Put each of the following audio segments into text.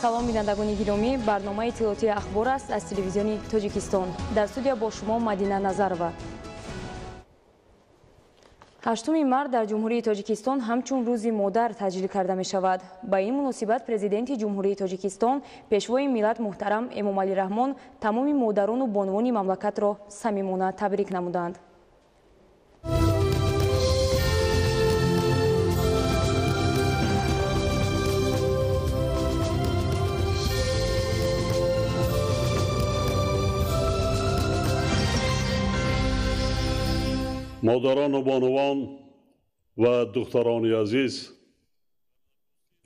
Салом, бинандагони гиромӣ, барномаи иттилоотии ахбор аст аз телевизиони Тоҷикистон. Дар студия бо шумо Мадина Назарова. 8 март дар Ҷумҳурии Тоҷикистон ҳамчун Рӯзи модар таҷлил карда мешавад. Ба ин муносибат Президенти Ҷумҳурии Тоҷикистон, Пешвои миллат муҳтарам Эмомалӣ Раҳмон тамоми модарону бонувони мамлакатро самимона табрик намуданд. Модарону бонувон ва духтарони азиз,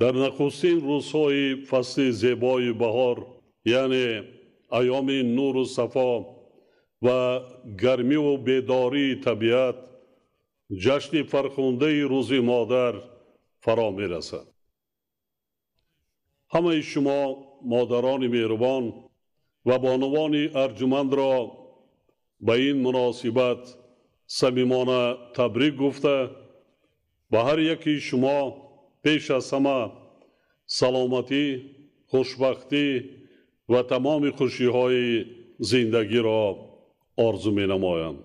дар нахустин рӯзҳои фасли зебои баҳор, яъне айёми нуру сафо ва гармиву бедории табиат, ҷашни фархундаи Рӯзи модар фаро мерасад. Ҳамаи шумо модарони меҳрубон ва бонувони арҷумандро ба ин муносибат самимона табрик гуфта, ба ҳар яки шумо пеш аз ҳама саломатӣ, хушбахтӣ ва тамоми хушиҳои зиндагиро орзу менамоям.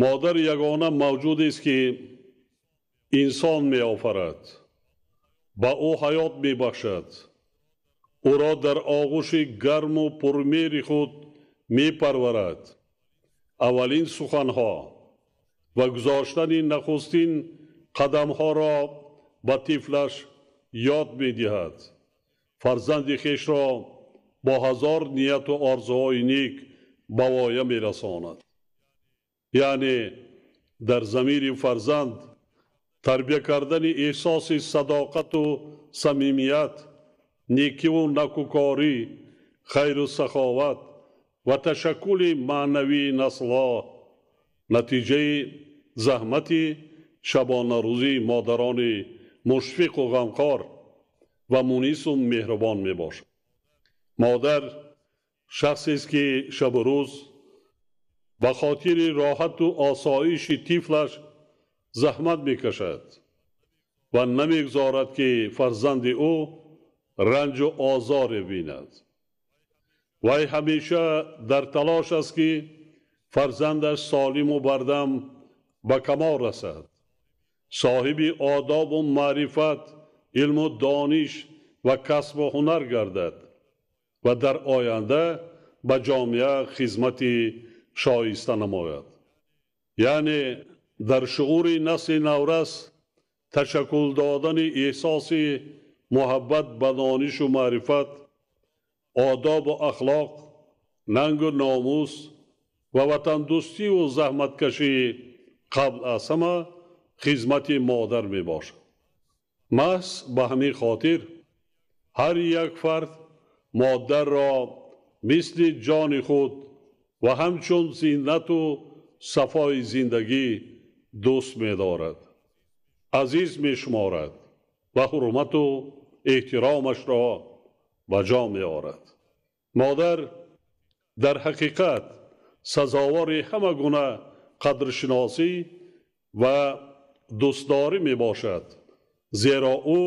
Модар ягона мавҷудест, ки инсон меофарад, ба ӯ ҳаёт мебахшад, ӯро дар оғӯши гарму пурмеҳри худ мепарварад. Аввалин суханҳо ва гузоштани нахустин қадамҳоро ба тифлаш ёд медиҳад. Фарзанди хешро бо ҳазор нияту орзуҳои нек ба воя мерасонад. Яъне дар замири фарзанд тарбия кардани эҳсоси садоқату самимият, некиву накӯкорӣ, хайру саховат ва ташаккули маънавии наслҳо натиҷаи заҳмати шабонарӯзии модарони мушфиқу ғамхор ва мунису меҳрубон мебошад. Модар шахсест, ки шабу рӯз ба хотири роҳату осоиши тифлаш заҳмат мекашад ва намегузорад, ки фарзанди ӯ ранҷу озоре бинад. Вай ҳамеша дар талош аст, ки фарзандаш солиму бардам ба камол расад, соҳиби одобу маърифат, илму дониш ва касбу ҳунар гардад ва дар оянда ба ҷомеа хизмати шоиста намояд. Яъне дар шуури насли наврас ташаккул додани эҳсоси муҳаббат ба донишу маърифат, одобу ахлоқ, нангу номус ва ватандӯстиву заҳматкашӣ қабл аз ҳама хизмати модар мебошад. Маҳз ба ҳамин хотир ҳар як фард модарро мисли ҷони худ ва ҳамчун зинату сафои зиндагӣ дӯст медорад, азиз мешуморад ва ҳурмату эҳтиромашро ба ҷо меорад. Модар дар ҳақиқат сазовори ҳама гуна қадршиносӣ ва дӯстдорӣ мебошад, зеро ӯ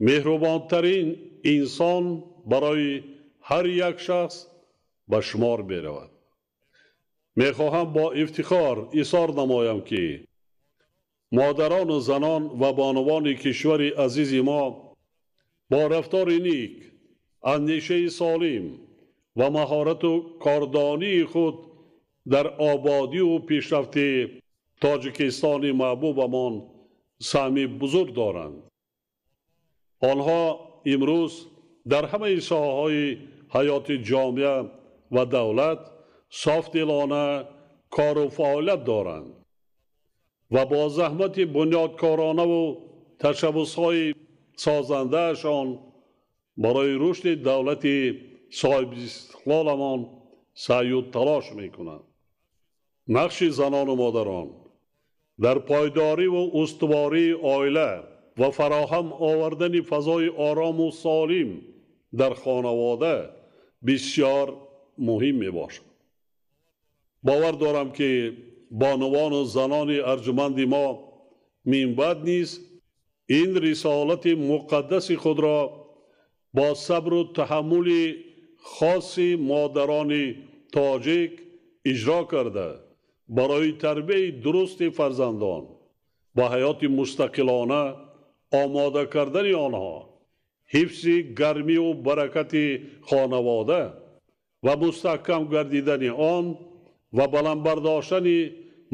меҳрубонтарин инсон барои ҳар як шахс ба шумор меравад. Мехоҳам бо ифтихор изҳор намоям, ки модарону занон ва бонувони кишвари азизи мо бо рафтори ник, андешаи солим ва маҳорату кордонии худ дар ободиву пешрафти Тоҷикистони маҳбубамон саҳми бузург доранд. Онҳо имрӯз дар ҳамаи соҳаҳои ҳаёти ҷомеа ва давлат софдилона кору фаъолият доранд ва бо заҳмати бунёдкоронаву ташаббусҳои созандаашон барои рушди давлати соҳибистиқлоламон саъю талош мекунанд. Нақши занону модарон дар пойдориву устувории оила ва фароҳам овардани фазои орому солим дар хонавода бисёр муҳим мебошад. Бовар дорам, ки бонувану занони арҷуманди мо минбаъд низ ин рисолати муқаддаси худро бо сабру таҳаммули хоси модарони тоҷик иҷро карда, барои тарбияи дурусти фарзандон ба ҳаёти мустақилона омода кардани онҳо, ҳифзи гармиву баракати хонавода ва мустаҳкам гардидани он ва баланд бардоштани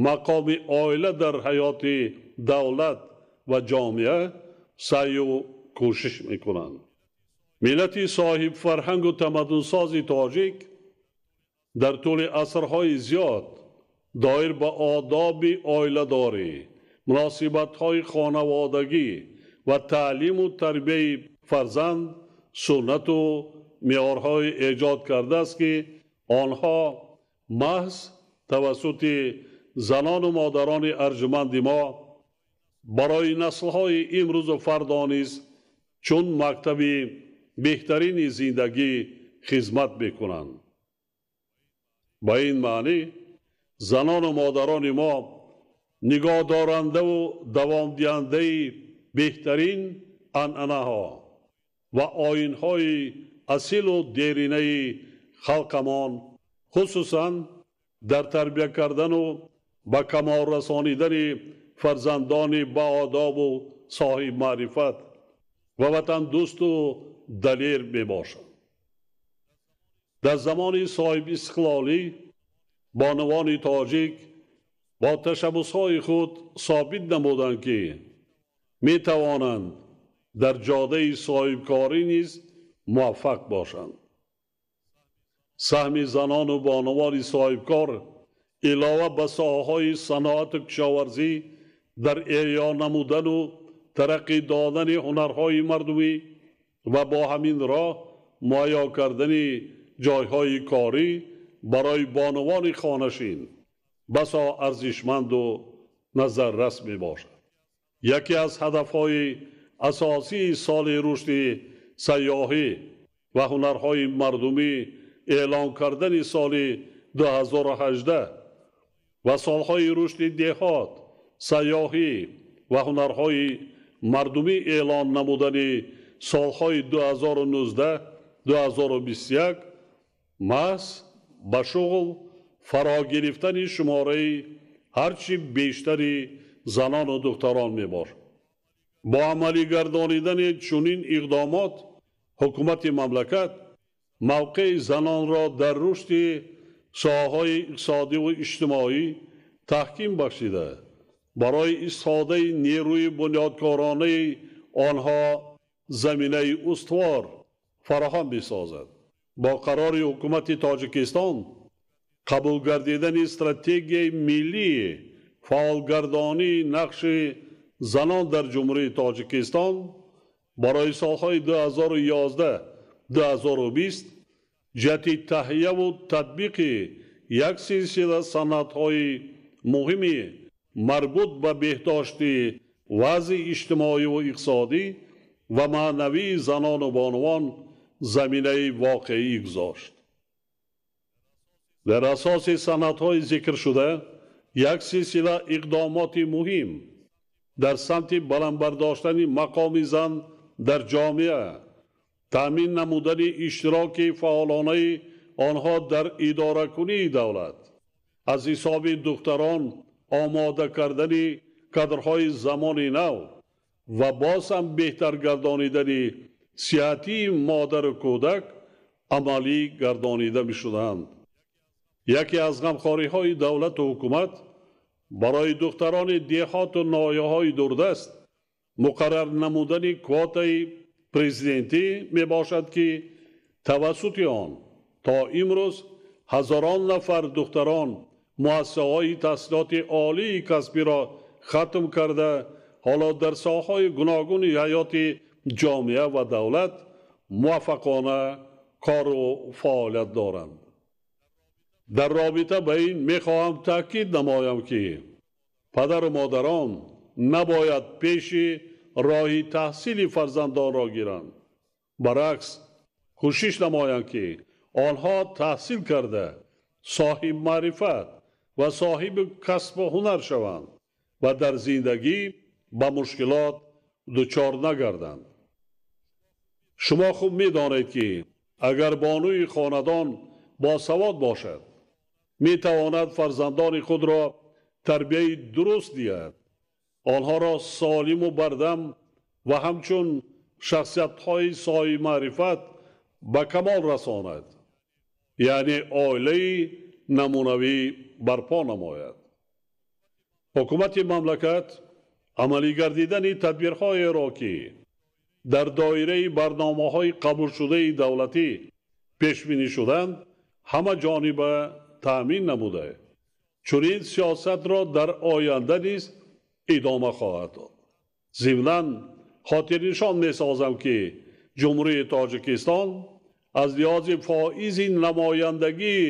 мақоми оила дар ҳаёти давлат ва ҷомеа саъю кӯшиш мекунанд. Миллати соҳибфарҳангу тамаддунсози тоҷик дар тӯли асрҳои зиёд доир ба одоби оиладорӣ, муносибатҳои хонаводагӣ ва таълиму тарбияи фарзанд суннату меъёрҳое эҷод кардааст, ки онҳо маҳз тавассути занону модарони арҷуманди мо барои наслҳои имрӯзу фардо низ чун мактаби беҳтарини зиндагӣ хизмат мекунанд. Ба ин маънӣ занону модарони мо нигоҳдорандаву давомдиҳандаи беҳтарин анъанаҳо ва оинҳои асилу деринаи халқамон, хусусан дар тарбия кардану ба камол расонидани фарзандони баодобу соҳибмаърифат ва ватандӯсту далер мебошанд. Дар замони соҳибистиқлолӣ бонувони тоҷик бо ташаббусҳои худ собит намуданд, ки метавонанд дар ҷодаи соҳибкорӣ низ муваффақ бошанд. Саҳми занону бонувони соҳибкор илова ба соҳаҳои саноату кишоварзӣ дар эҳё намудану тараққӣ додани ҳунарҳои мардумӣ ва бо ҳамин роҳ муҳайё кардани ҷойҳои корӣ барои бонувони хонашин басо арзишманду назаррас мебошад. Яке аз ҳадафҳои асосии соли рушди сайёҳӣ ва ҳунарҳои мардумӣ эълон кардани соли 2018 ва солҳои рушди деҳот, сайёҳӣ ва ҳунарҳои мардумӣ эълон намудани солҳои 2019-2021 маҳз ба шуғл фаро гирифтани шумораи ҳарчи бештари занону духтарон мебошад. Бо амалигардонидани чунин иқдомот ҳукумати мамлакат мавқеи занонро дар рушди соҳаҳои иқтисодиву иҷтимоӣ таҳким бахшида, барои истифодаи нерӯи бунёдкоронаи онҳо заминаи устувор фароҳам месозад. Бо қарори ҳукумати Тоҷикистон қабул гардидани стратегияи миллии фаъолгардонии нақши занон дар Ҷумҳурии Тоҷикистон барои солҳои 2011-2020 ҷиҳати таҳияву татбиқи як силсила санадҳои муҳими марбут ба беҳдошти вазъи иҷтимоиву иқтисодӣ ва маънавии занону бонувон заминаи воқеӣ гузошт. Дар асоси санадҳои зикршуда як силсила иқдомоти муҳим дар самти баланд бардоштани мақоми зан дар ҷомеа, таъмин намудани иштироки фаъолонаи онҳо дар идоракунии давлат, аз ҳисоби духтарон омода кардани кадрҳои замони нав ва боз ҳам беҳтар гардонидани сиҳатии модару кӯдак амалӣ гардонида мешуданд. Яке аз ғамхориҳои давлату ҳукумат барои духтарони деҳоту ноҳияҳои дурдаст муқаррар намудани квотаи президентӣ мебошад, ки тавассути он то имрӯз ҳазорон нафар духтарон муассисаҳои таҳсилоти олии касбиро хатм карда, ҳоло дар соҳаҳои гуногуни ҳаёти ҷомеа ва давлат муваффақона кору фаъолият доранд. Дар робита ба ин мехоҳам таъкид намоям, ки падару модарон набояд пеши роҳи таҳсили фарзандонро гиранд, баръакс кӯшиш намоянд, ки онҳо таҳсил карда соҳиб маърифат ва соҳиби касбу ҳунар шаванд ва дар зиндагӣ ба мушкилот дучор нагарданд. Шумо хуб медонед, ки агар бонуи хонадон босавод бошад, метавонад фарзандони худро тарбияи дуруст диҳад, онҳоро солиму бардам ва ҳамчун шахсиятҳои соҳибмаърифат ба камол расонад, яъне оилаи намунавӣ барпо намояд. Ҳукумати мамлакат амалӣ гардидани тадбирҳоеро, ки дар доираи барномаҳои қабулшудаи давлатӣ пешбинӣ шуданд, ҳама ҷониба таъмин намуда, чунин сиёсатро дар оянда низ идома хоҳад дод. Зимнан хотирнишон месозам, ки Ҷумҳурии Тоҷикистон аз лиҳози фоизи намояндагии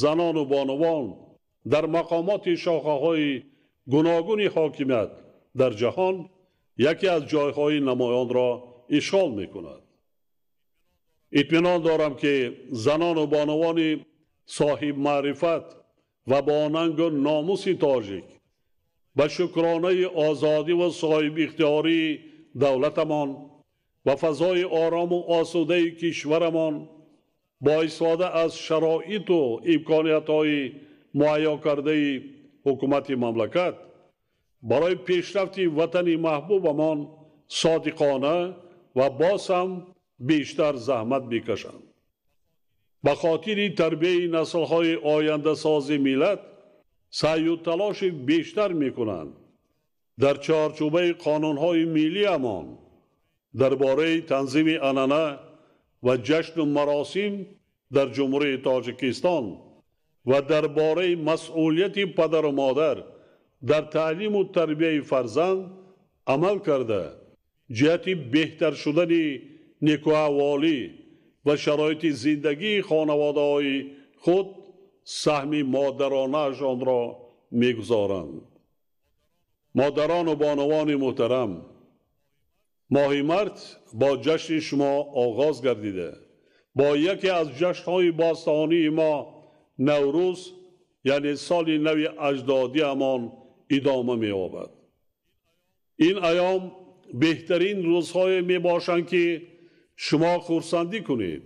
занону бонувон дар мақомоти шохаҳои гуногуни ҳокимият дар ҷаҳон яке аз ҷойҳои намоёнро ишғол мекунад. Итминон дорам, ки занону бонувони соҳибмаърифат ва бо нангу номуси тоҷик ба шукронаи озодӣ ва соҳибихтиёрии давлатамон ва фазои орому осудаи кишварамон бо истифода аз шароиту имкониятҳои муҳайё кардаи ҳукумати мамлакат барои пешрафти ватани маҳбубамон содиқона ва боз ҳам бештар заҳмат мекашанд. Ба хотири тарбияи наслҳои ояндасози миллат саъю талоши бештар мекунанд. Дар чорчӯбаи қонунҳои миллиамон дар бораи танзими анъана ва ҷашну маросим дар Ҷумҳурии Тоҷикистон ва дар бораи масъулияти падару модар дар таълиму тарбияи фарзанд амал карда, ҷиҳати беҳтар шудани некӯаҳволӣ ва шароити зиндагии хонаводаҳои худ саҳми модаронаашонро мегузоранд. Модарону бонувони муҳтарам, моҳи март бо ҷашни шумо оғоз гардида, бо яке аз ҷашнҳои бостонии мо Наврӯз, яъне соли нави аҷдодиамон, идома меёбад. Ин айём беҳтарин рӯзҳое мебошанд, ки шумо хурсандӣ кунед.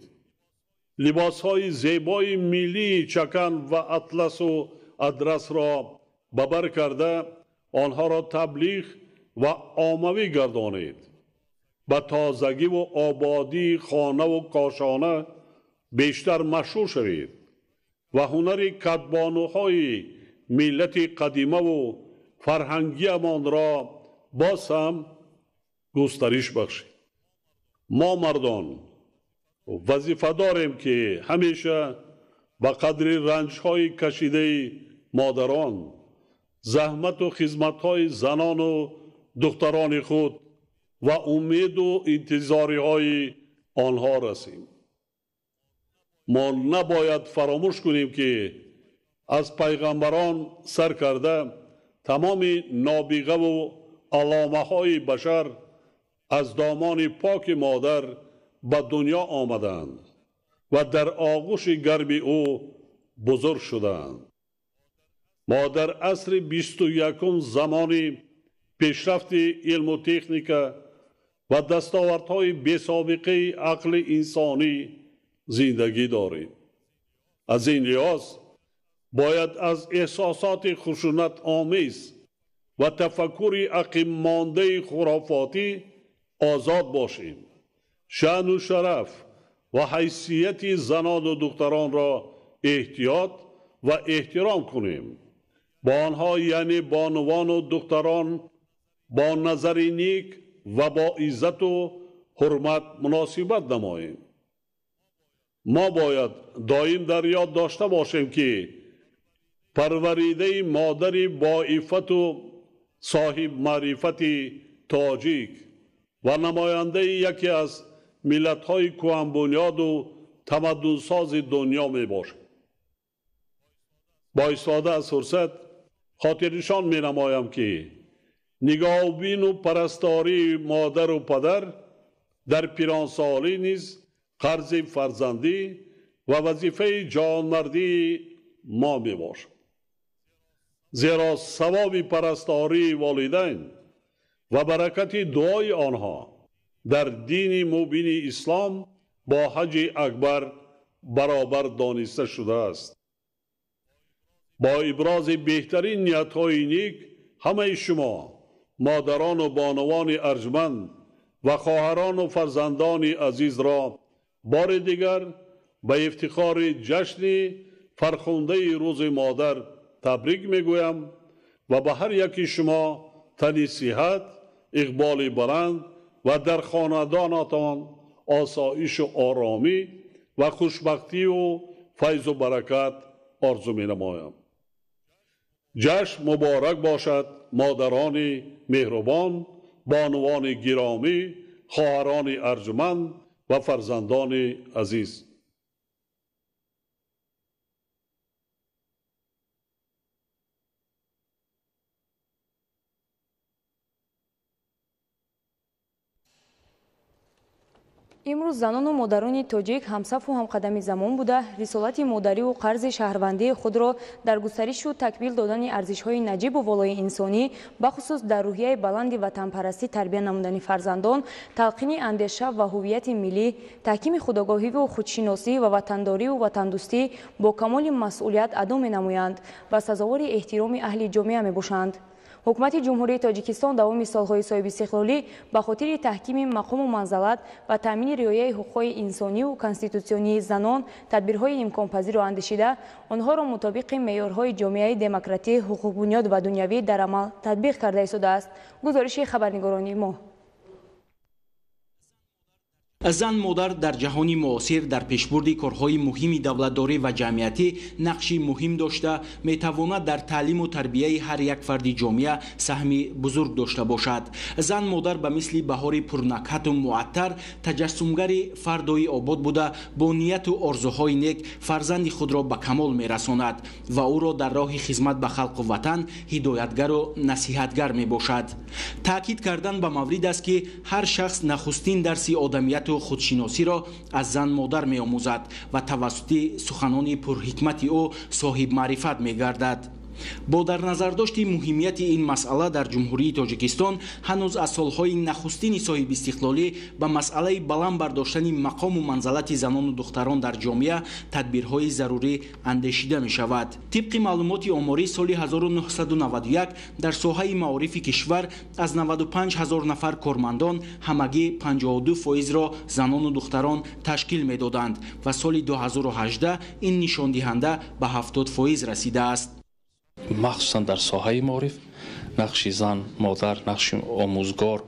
Либосҳои зебои миллии чакан ва атласу адрасро ба бар карда, онҳоро таблиғ ва оммавӣ гардонед. Ба тозагиву ободии хонаву кошона бештар машҳур шавед ва ҳунари кадбонуҳои миллати қадимаву фарҳангиамонро боз ҳам густариш бахшед. Мо мардон вазифа дорем, ки ҳамеша ба қадри ранҷҳои кашидаи модарон, заҳмату хизматҳои занону духтарони худ ва умеду интизориҳои онҳо расем. Мо набояд фаромӯш кунем, ки аз пайғамбарон сар карда тамоми нобиғаву аломаҳои башар аз домони поки модар ба дунё омаданд ва дар оғӯши гарми ӯ бузург шуданд. Мо дар асри 21-ум, замони пешрафти илму техника ва дастовардҳои бесобиқаи ақли инсонӣ зиндагӣ дорем. Аз ин лиҳоз бояд аз эҳсосоти хушунатомез ва тафаккури ақибмондаи хурофотӣ озод бошем. Шаъну шараф ва ҳайсияти занону духтаронро эҳтиёт ва эҳтиром кунем. Бо онҳо, яъне бонувану духтарон, бо назари ник ва бо иззату ҳурмат муносибат намоем. Мо бояд доим дар ёд дошта бошем, ки парваридаи модари боиффату соҳибмаърифати тоҷик ва намояндаи яке аз миллатҳои кӯҳанбунёду тамаддунсози дунё мебошад. Бо истифода аз фурсат хотирнишон менамоям, ки нигоҳубину парастории модару падар дар пиронсолӣ низ қарзи фарзандӣ ва вазифаи ҷонмардии мо мебошад. Зеро савоби парастории волидайн ва баракати дуои онҳо Дар дини мубини ислом бо ҳаҷи акбар баробар дониста шудааст. Бо ибрози беҳтарин ниятҳои нек ҳамаи шумо, модарону бонувони арҷманд ва хоҳарону фарзандони азизро бори дигар ба ифтихори ҷашни фархундаи Рӯзи Модар табрик мегӯям ва ба ҳар яки шумо тани сиҳат, иқболи баланд ва дар хонадонатон осоишу оромӣ ва хушбахтию файзу баракат орзу менамоям. Ҷашн муборак бошад, модарони меҳрубон, бонувони гиромӣ, хоҳарони арҷманд ва фарзандони азиз. Имрӯз занону модарони тоҷик ҳамсафу ҳамқадами замон буда, рисолати модариву қарзи шаҳрвандии худро дар густаришу такмил додани арзишҳои наҷибу волои инсонӣ, бахусус дар рӯҳияи баланди ватанпарастӣ тарбия намудани фарзандон, талқини андеша ва ҳуввияти миллӣ, таҳкими худогоҳиву худшиносӣ ва ватандориву ватандӯстӣ бо камоли масъулият адо менамоянд ва сазовори эҳтироми аҳли ҷомеа мебошанд. Ҳукумати Ҷумҳурии Тоҷикистон давоми солҳои соҳибистиқлолӣ ба хотири таҳкими мақому манзалат ва таъмини риояи ҳуқуқҳои инсониву конститутсионии занон тадбирҳои имконпазирро андешида, онҳоро мутобиқи меъёрҳои ҷомеаи демократӣ, ҳуқуқбунёд ва дунявӣ дар амал татбиқ карда истодааст. Гузориши хабарнигорони мо. Зан модар дар ҷаҳони муосир дар пешбурди корҳои муҳими давлатдорӣ ва ҷамъиятӣ нақши муҳим дошта, метавонад дар таълиму тарбияи ҳар як фарди ҷомеа саҳми бузург дошта бошад. Зан модар ба мисли баҳори пурнакҳату муаттар таҷассумгари фардои обод буда, бо нияту орзуҳои нек фарзанди худро ба камол мерасонад ва ӯро дар роҳи хизмат ба халқу ватан ҳидоятгару насиҳатгар мебошад. Таъкид кардан ба маврид аст, ки ҳар шахс нахустин дарси одамияту худшиносиро аз зан модар меомӯзад ва тавассути суханони пурҳикмати ӯ соҳибмаърифат мегардад. Бо дар назардошти муҳимияти ин масъала дар Ҷумҳурии Тоҷикистон ҳанӯз аз солҳои нахустини соҳибистиқлолӣ ба масъалаи баланд бардоштани мақому манзалати занону духтарон дар ҷомеа тадбирҳои зарурӣ андешида мешавад. Тибқи маълумоти оморӣ, соли 1991 дар соҳаи маорифи кишвар аз 95 ҳазор нафар кормандон ҳамагӣ 52 фоизро занону духтарон ташкил медоданд ва соли 2018 ин нишондиҳанда ба 70 фоиз расидааст. Махсусан дар соҳаи маориф нақши зан модар, нақши омӯзгор,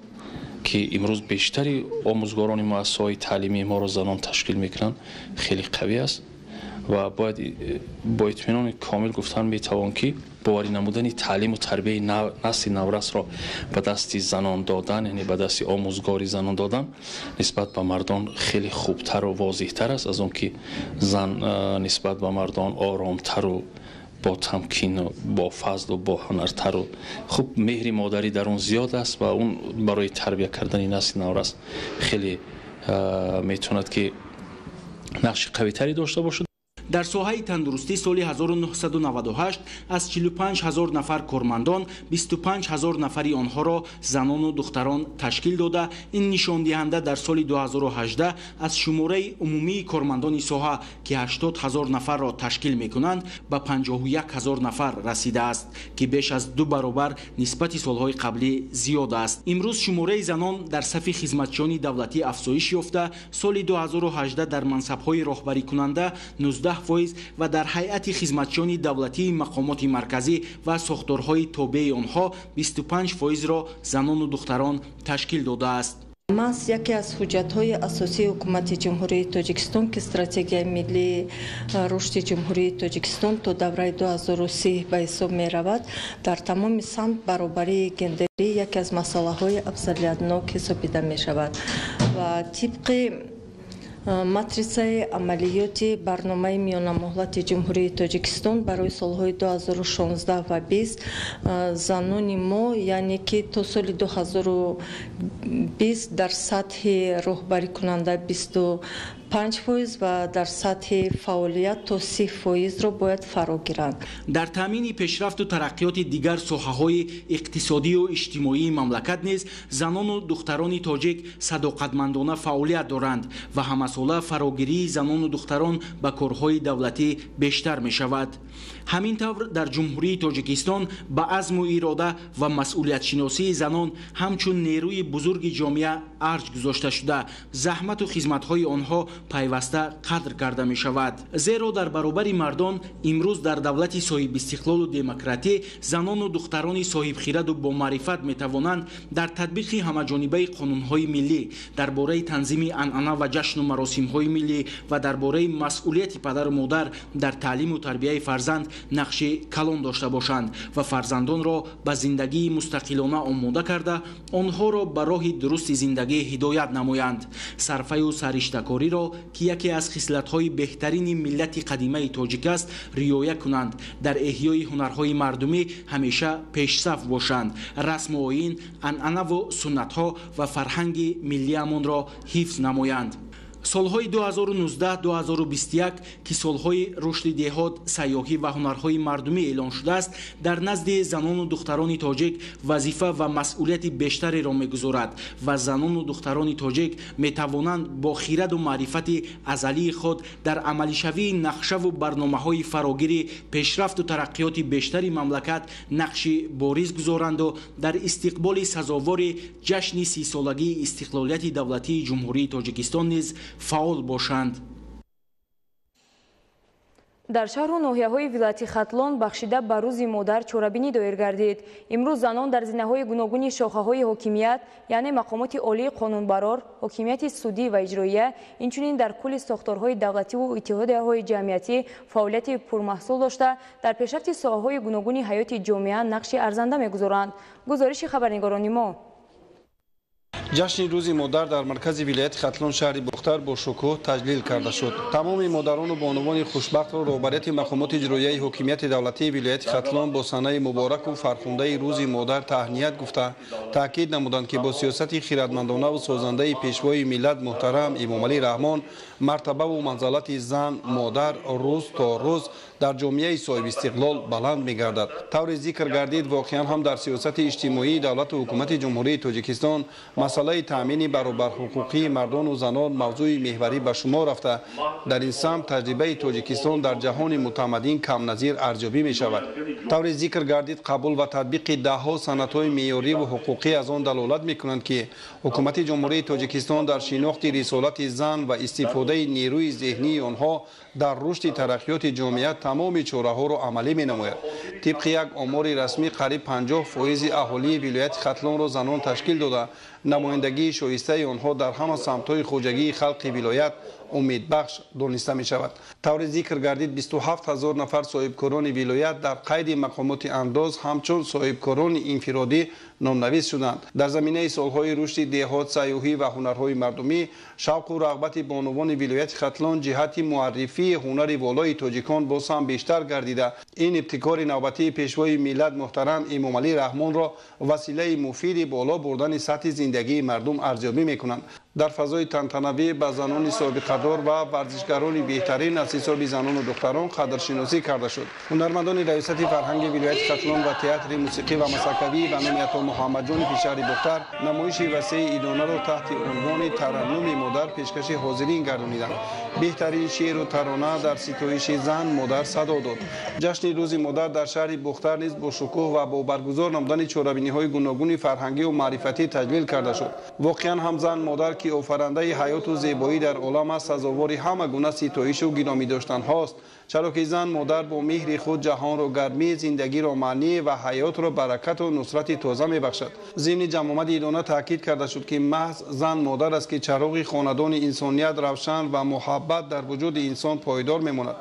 ки имрӯз бештари омӯзгорони муассисаҳои таълимии моро занон ташкил мекунанд, хеле қавӣ аст ва бояд бо итминони комил гуфтан метавон, ки боварӣ намудани таълиму тарбияи насли наврасро ба дасти занон додан, яъне ба дасти омӯзгори занон додан, нисбат ба мардон хеле хубтару возеҳтар аст, аз он ки зан нисбат ба мардон оромтару бо тамкину бо фазлу бо ҳунартару хуб меҳри модарӣ дар он зиёд аст ва он барои тарбия кардани насли наврас хеле метавонад, ки нақши қавитаре дошта бошад. Дар соҳаи тандурустӣ соли 1998 аз 45 ҳазор нафар кормандон 25 ҳазор нафари онҳоро занону духтарон ташкил дода, ин нишондиҳанда дар соли 2018 аз шумораи умумии кормандони соҳа, ки 80 ҳазор нафарро ташкил мекунанд, ба 51 ҳазор нафар расидааст, ки беш аз ду баробар нисбати солҳои қаблӣ зиёд аст. Имрӯз шумораи занон дар сафи хизматчиёни давлатӣ афзоиш ёфта, соли 2018 дар мансабҳои роҳбарикунанда 19 фоиз ва дар ҳайати хизматчиёни давлатии мақомоти марказӣ ва сохторҳои тобеи онҳо 25 фоизро занону духтарон ташкил додааст. Маҳз яке аз ҳуҷҷатҳои асосии Ҳукумати Ҷумҳурии Тоҷикистон, ки стратегияи миллии рушди Ҷумҳурии Тоҷикистон то давраи 2030 ба ҳисоб меравад, дар тамоми самт баробарии гендерӣ яке аз масъалаҳои афзалиятнок ҳисобида мешавад ва тибқи матрисаи амалиёти барномаи миёнамуҳлати Ҷумҳурии Тоҷикистон барои солҳои 2016 ва 20 занони мо, яъне ки то соли 2020 дар сатҳи роҳбарикунанда 25 5% ва дар сатҳи фаъолият то 30%-ро бояд фаро гиранд. Дар таъмини пешрафту тараққиёти дигар соҳаҳои иқтисодию иҷтимоии мамлакат низ занону духтарони тоҷик садоқатмандона фаъолият доранд ва ҳамасола фарогирии занону духтарон ба корҳои давлатӣ бештар мешавад. Ҳамин тавр дар Ҷумҳурии Тоҷикистон ба азму ирода ва масъулиятшиносии занон ҳамчун нерӯи бузурги ҷомеа арҷ гузошта шуда, заҳмату хизматҳои онҳо пайваста қадр карда мешавад. Зеро дар баробари мардон имрӯз дар давлати соҳибистиқлолу демократӣ занону духтарони соҳибхираду бомаърифат метавонанд дар татбиқи ҳамаҷонибаи қонунҳои миллӣ, дар бораи танзими анъана ва ҷашну маросимҳои миллӣ ва дар бораи масъулияти падару модар дар таълиму тарбияи фарзанд нақши калон дошта бошанд ва фарзандонро ба зиндагии мустақилона омода карда, онҳоро ба роҳи дурусти зиндагӣ ҳидоят намоянд. Сарфаю сариштакориро, ки яке аз хислатҳои беҳтарини миллати қадимаи тоҷик аст, риоя кунанд, дар эҳёи ҳунарҳои мардумӣ ҳамеша пешсаф бошанд, расму оин, анъанаву суннатҳо ва фарҳанги миллиамонро ҳифз намоянд. Солҳои 2019-2021, ки солҳои рушди деҳот, сайёҳӣ ва ҳунарҳои мардумӣ эълон шудааст, дар назди занону духтарони тоҷик вазифа ва масъулияти бештареро мегузорад ва занону духтарони тоҷик метавонанд бо хираду маърифати азалии худ дар амалишавии нақшаву барномаҳои фарогири пешрафту тараққиёти бештари мамлакат нақши бориз гузоранду дар истиқболи сазовори ҷашни 30-солагии истиқлолияти давлатии Ҷумҳурии Тоҷикистон низ фаъол бошанд. Дар шаҳру ноҳияҳои вилояти Хатлон бахшида ба Рӯзи модар чорабинӣ доир гардид. Имрӯз занон дар зинаҳои гуногуни шохаҳои ҳокимият, яъне мақомоти олии қонунбарор, ҳокимияти судӣ ва иҷроия, инчунин дар кулли сохторҳои давлативу иттиҳодияҳои ҷамъиятӣ фаъолияти пурмаҳсул дошта, дар пешрафти соҳаҳои гуногуни ҳаёти ҷомеа нақши арзанда мегузоранд. Гузориши хабарнигорони мо. Ҷашни Рӯзи модар дар маркази вилояти Хатлон, шаҳри Бухтар, бо шукӯҳ таҷлил карда шуд. Тамоми модарону бонувони хушбахтро роҳбарияти мақомоти иҷроияи ҳокимияти давлатии вилояти Хатлон бо санаи мубораку фархундаи Рӯзи модар таҳният гуфта, таъкид намуданд, ки бо сиёсати хиратмандонаву созандаи Пешвои миллат муҳтарам Эмомалӣ Раҳмон мартабаву манзалати зан модар рӯз то рӯз дар ҷомеаи соҳибистиқлол баланд мегардад. Тавре зикр гардид, воқеан ҳам дар сиёсати иҷтимоии давлату ҳукумати Ҷумҳурии Тоҷикистон масъалаи таъмини баробарҳуқуқии мардону занон мавзӯи меҳварӣ ба шумор рафта, дар ин самт таҷрибаи Тоҷикистон дар ҷаҳони мутамаддин камназир арзёбӣ мешавад. Тавре зикр гардид, қабул ва татбиқи даҳҳо санадҳои меъёриву ҳуқуқӣ аз он далолат мекунанд, ки ҳукумати Ҷумҳурии Тоҷикистон дар шинохти рисолати зан ва истифодаи нерӯи зеҳнии онҳо дар рушди тараққиёти ҷомеа тамоми чораҳоро амалӣ менамояд. Тибқи як омори расмӣ, қариб 50% аҳолии вилояти Хатлонро занон ташкил дода, намояндагии шоистаи онҳо дар ҳама самтҳои хоҷагии халқи вилоят умедбахш дониста мешавад. Тавре зикр гардид, 27 ҳазор нафар соҳибкорони вилоят дар қайди мақомоти андоз ҳамчун соҳибкорони инфиродӣ номнавис шуданд. Дар заминаи солҳои рушди деҳот, сайёҳӣ ва ҳунарҳои мардумӣ шавқу рағбати бонувони вилояти Хатлон ҷиҳати муаррифии ҳунари волои тоҷикон боз ҳам бештар гардида, ин ибтикори навбатии Пешвои миллат муҳтарам Эмомалӣ Раҳмонро василаи муфиди боло бурдани сатҳи зиндагии мардум арзёбӣ мекунанд. Дар фазои тантанавӣ ба занони собиқадор ва варзишгарони беҳтарин аз ҳисоби занону духтарон қадршиносӣ карда шуд. Ҳунармандони раёсати фарҳанги вилояти Хатлон ва театри мусиқӣ ва масакавӣ ба номи Ато Муҳаммадҷонови шаҳри Бухтар намоиши васеи идонаро таҳти унвони Тараннуми модар пешкаши ҳозирин гардониданд. Беҳтарин шеъру тарона дар ситоиши зан модар садо дод. Ҷашни Рӯзи модар дар шаҳри Бухтар низ бо шукӯҳ ва бо баргузор намудани чорабиниҳои гуногуни фарҳангию маърифатӣ таҷлил карда шуд. Воқеан ҳам зан модар, ки офарандаи ҳаёту зебоӣ дар олам аст, сазовори ҳама гуна ситоишу гиромӣ доштанҳост, чаро ки зан модар бо меҳри худ ҷаҳонро гармӣ, зиндагиро маънӣ ва ҳаётро баракату нусрати тоза мебахшад. Зимни ҷамъомади идона таъкид карда шуд, ки маҳз зан модар аст, ки чароғи хонадони инсоният равшан ва муҳаббат дар вуҷуди инсон пойдор мемонад.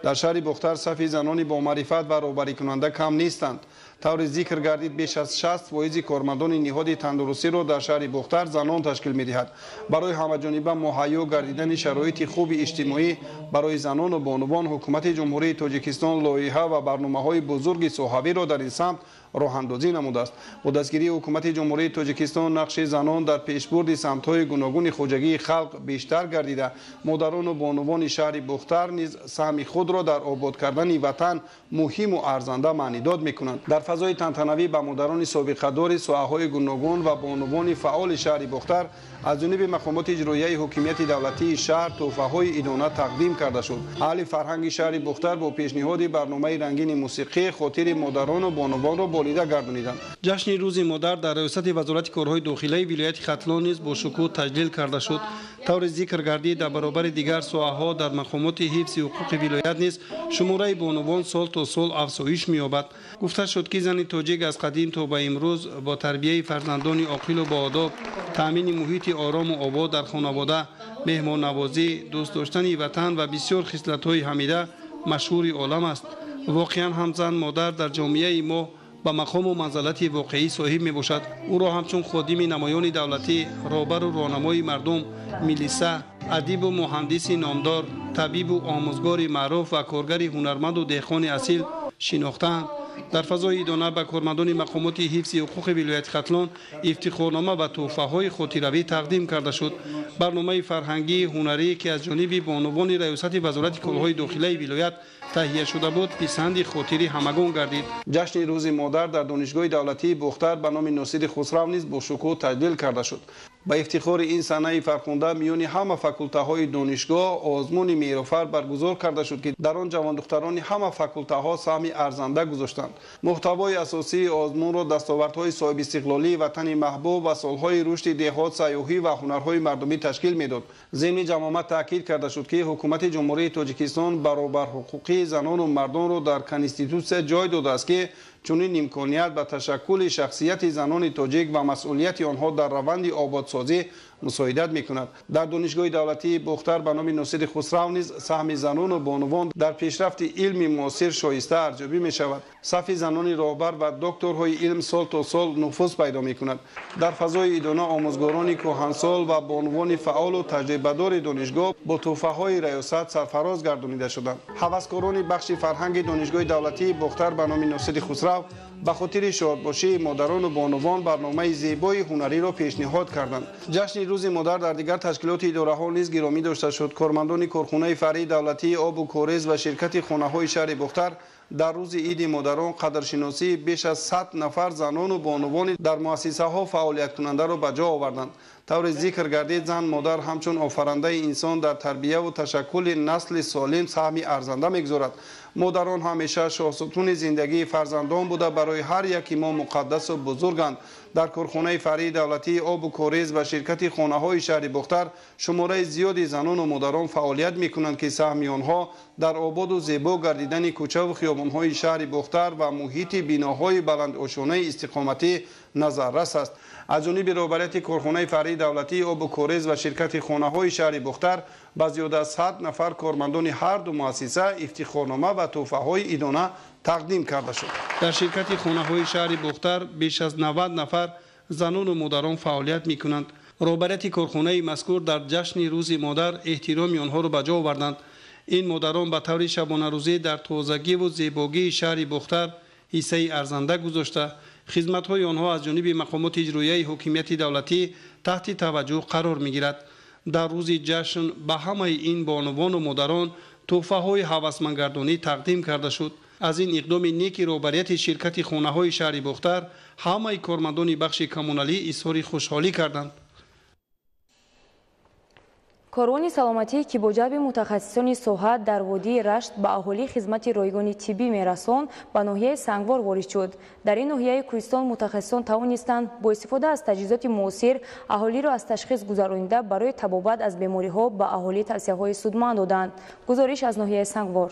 Дар шаҳри Бухтар сафи занони бомаърифат ва роҳбарикунанда кам нестанд. Таври зикр гардид, беш аз 60% кормандони ниҳоди тандурустиро дар шаҳри Бохтар занон ташкил медиҳад. Барои ҳамаҷониба муҳайё гардидани шароити хуби иҷтимоӣ барои занону бонувон ҳукумати Ҷумҳурии Тоҷикистон лоиҳа ва барномаҳои бузурги соҳавиро дар ин самт роҳандозӣ намудааст. Бо дастгирии ҳукумати Ҷумҳурии Тоҷикистон нақши занон дар пешбурди самтҳои гуногуни хоҷагии халқ бештар гардида, модарону бонувони шаҳри Бохтар низ саҳми худро дар обод кардани ватан муҳиму арзанда маънидод мекунанд. Дар фазои тантанавӣ ба модарони собиқадори соҳаҳои гуногун ва бонувони фаъоли шаҳри Бохтар аз ҷониби мақомоти иҷроияи ҳокимияти давлатии шаҳр тӯҳфаҳои идона тақдим карда шуд. Аҳли фарҳанги шаҳри Бохтар бо пешниҳоди барномаи рангини мусиқӣ хотири модарону бонувонро болида гардониданд. Ҷашни Рӯзи модар дар раёсати Вазорати корҳои дохилаи вилояти Хатлон низ бо шукӯҳ таҷлил карда шуд. Таври зикр гардид, дар баробари дигар соҳаҳо дар мақомоти ҳифзи ҳуқуқи вилоят низ шумораи бонувон сол то сол афзоиш меёбад. Гуфта шуд, ки зани тоҷик аз қадим то ба имрӯз бо тарбияи фарзандони оқилу боодоб, таъмини муҳити орому обод дар хонавода, меҳмоннавозӣ, дӯст доштани ватан ва бисёр хислатҳои ҳамида машҳури олам аст. Воқеан ҳам зан модар дар ҷомеаи мо ба мақому манзалати воқеӣ соҳиб мебошад. Ӯро ҳамчун ходими намоёни давлатӣ, роҳбару роҳнамои мардум, милиса, адибу муҳандиси номдор, табибу омӯзгори маъруф ва коргари ҳунарманду деҳқони асил шинохтаанд. Дар фазои идона ба кормандони мақомоти ҳифзи ҳуқуқи вилояти Хатлон ифтихорнома ва тӯҳфаҳои хотиравӣ тақдим карда шуд. Барномаи фарҳангии ҳунарӣ, ки аз ҷониби бонувони раёсати Вазорати корҳои дохилаи вилоят таҳия шуда буд, писанди хотири ҳамагон гардид. Ҷашни Рӯзи модар дар Донишгоҳи давлатии Бохтар ба номи Носири Хусрав низ бо шукӯҳ таҷлил карда шуд. Ба ифтихори ин санаи фархунда миёни ҳама факултаҳои донишгоҳ озмуни меҳрофар баргузор карда шуд, ки дар он ҷавондухтарони ҳама факултаҳо саҳми арзанда гузоштанд. Муҳтавои асосии озмунро дастовардҳои соҳибистиқлолии ватани маҳбуб ва солҳои рушди деҳот, сайёҳӣ ва ҳунарҳои мардумӣ ташкил медод. Зимни ҷамъомад таъкид карда шуд, ки ҳукумати Ҷумҳурии Тоҷикистон баробарҳуқуқии занону мардонро дар конститутсия ҷой додааст, ки чунин имконият ба ташаккули шахсияти занони тоҷик ва масъулияти онҳо дар раванди ободсозӣ мусоидат мекунад. Дар Донишгоҳи давлатии Бохтар ба номи Носири Хусрав низ саҳми занону бонувон дар пешрафти илми муосир шоиста арзёбӣ мешавад. Сафи занони роҳбар ва докторҳои илм сол то сол нуфуз пайдо мекунад. Дар фазои идона омӯзгорони кӯҳансол ва бонувони фаъолу таҷрибадори донишгоҳ бо тӯҳфаҳои раёсат сарфароз гардонида шуданд. Ҳаваскорони бахши фарҳанги Донишгоҳи давлатии Бохтар ба номи Носири Хусрав ба хотири шодбошии модарону бонувон барномаи зебои ҳунариро пешниҳод карданд. Ҷашни Рӯзи модар дар дигар ташкилоти идораҳо низ гиромӣ дошта шуд. Кормандони корхонаи фаръии давлатии обу корез ва ширкати хонаҳои шаҳри Бохтар дар рӯзи иди модарон қадршиносии беш аз 100 нафар занону бонувони дар муассисаҳо фаъолияткунандаро ба ҷо оварданд. Таври зикр гардид, зан модар ҳамчун офарандаи инсон дар тарбияву ташаккули насли солим саҳми арзанда мегузорад. Модарон ҳамеша шоҳсутуни зиндагии фарзандон буда, барои ҳар яки мо муқаддасу бузурганд. Дар корхонаи фаръии давлатии обу корез ва ширкати хонаҳои шаҳри Бохтар шумораи зиёди занону модарон фаъолият мекунанд, ки саҳми онҳо дар ободу зебо гардидани кӯчаву хиёбонҳои шаҳри Бохтар ва муҳити биноҳои баландошонаи истиқоматӣ назаррас аст. Аз ҷониби роҳбарияти корхонаи фаръии давлатии обу корез ва ширкати хонаҳои шаҳри Бохтар ба зиёда аз 100 нафар кормандони ҳар ду муассиса ифтихорнома ва тӯҳфаҳои идона тақдим карда шуд. Дар ширкати хонаҳои шаҳри Бохтар беш аз 90 нафар занону модарон фаъолият мекунанд. Роҳбарияти корхонаи мазкур дар ҷашни Рӯзи модар эҳтироми онҳоро ба ҷо оварданд. Ин модарон ба таври шабонарӯзӣ дар тозагиву зебогии шаҳри Бохтар ҳиссаи арзанда гузошта, хизматҳои онҳо аз ҷониби мақомоти иҷроияи ҳокимияти давлатӣ таҳти таваҷҷӯҳ қарор мегирад. Дар рӯзи ҷашн ба ҳамаи ин бонувону модарон тӯҳфаҳои ҳавасмандгардонӣ тақдим карда шуд. Аз ин иқдоми неки роҳбарияти ширкати хонаҳои шаҳри Бохтар ҳамаи кормандони бахши коммуналӣ изҳори хушҳолӣ карданд. Корвони саломатӣ, ки бо ҷалби мутахассисони соҳа дар водии Рашт ба аҳолӣ хизмати ройгони тиббӣ мерасон, ба ноҳияи Сангвор ворид шуд. Дар ин ноҳияи кӯҳистон мутахассисон тавонистанд бо истифода аз таҷҳизоти муосир аҳолиро аз ташхис гузаронида, барои табобат аз бемориҳо ба аҳолӣ тавсияҳои судманд доданд. Гузориш аз ноҳияи Сангвор.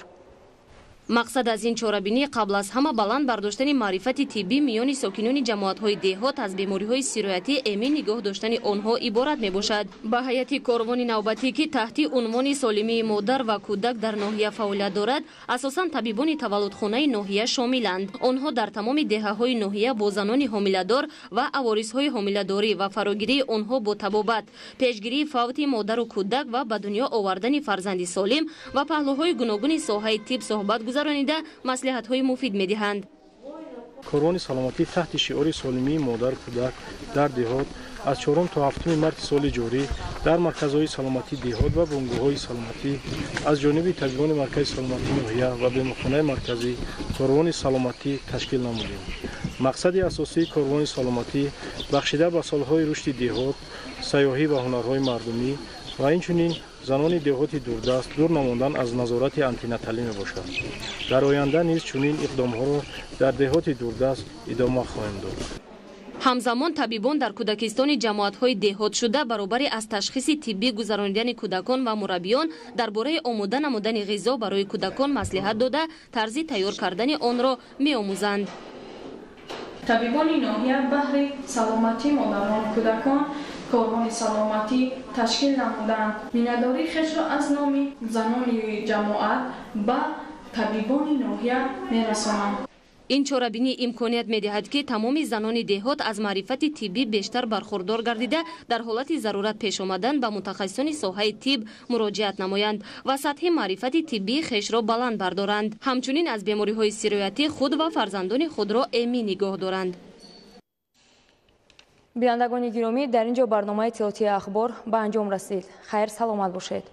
Мақсад аз ин чорабинӣ қабл аз ҳама баланд бардоштани маърифати тиббӣ миёни сокинони ҷамоатҳои деҳот аз бемориҳои сироятӣ эмин нигоҳ доштани онҳо иборат мебошад. Ба ҳайати корвони навбатӣ, ки таҳти унвони солимии модар ва кӯдак дар ноҳия фаъолият дорад, асосан табибони таваллудхонаи ноҳия шомиланд. Онҳо дар тамоми деҳаҳои ноҳия бо занони ҳомиладор ва аворизҳои ҳомиладорӣ ва фарогирии онҳо бо табобат, пешгирии фавти модару кӯдак ва ба дунё овардани фарзанди солим ва паҳлӯҳои гуногуни соҳаи тиб суҳбат гузаронида маслиҳатҳои муфид медиҳанд. Корвони саломатӣ таҳти шиори солимии модар кӯдак дар деҳот аз 4 то 7 марти соли ҷорӣ дар марказҳои саломатии деҳот ва бунгоҳҳои саломатӣ аз ҷониби табибони маркази саломатии ноҳия ва беморхонаи марказӣ корвони саломатӣ ташкил намудем. Мақсади асосии корвони саломатӣ бахшида ба солҳои рушди деҳот, сайёҳӣ ва ҳунарҳои мардумӣ ва инчунин занони деҳоти дурдаст дур намондан аз назорати антинаталӣ мебошад. Дар оянда низ чунин иқдомҳоро дар деҳоти дурдаст идома хоҳем дод. Ҳамзамон табибон дар кӯдакистони ҷамоатҳои деҳотшуда баробари аз ташхиси тиббӣ гузаронидани кӯдакон ва мураббиён дар бораи омода намудани ғизо барои кӯдакон маслиҳат дода, тарзи тайёр кардани онро меомӯзанд. Табибони ноҳия баҳри саломатии модарону кӯдакон корвони саломатӣ ташкил намуданд. Миннатдории хешро аз номи занони ҷамоат ба табибони ноҳия мерасонам. Ин чорабинӣ имконият медиҳад, ки тамоми занони деҳот аз маърифати тиббӣ бештар бархурдор гардида, дар ҳолати зарурат пеш омадан ба мутахассисони соҳаи тиб муроҷиат намоянд ва сатҳи маърифати тиббии хешро баланд бардоранд. Ҳамчунин аз бемориҳои сироятӣ худ ва фарзандони худро эмин нигоҳ доранд. Бинандагони гиромӣ, дар ин ҷо барномаи иттилоотии ахбор ба анҷом расид. Хайр, саломат бошед.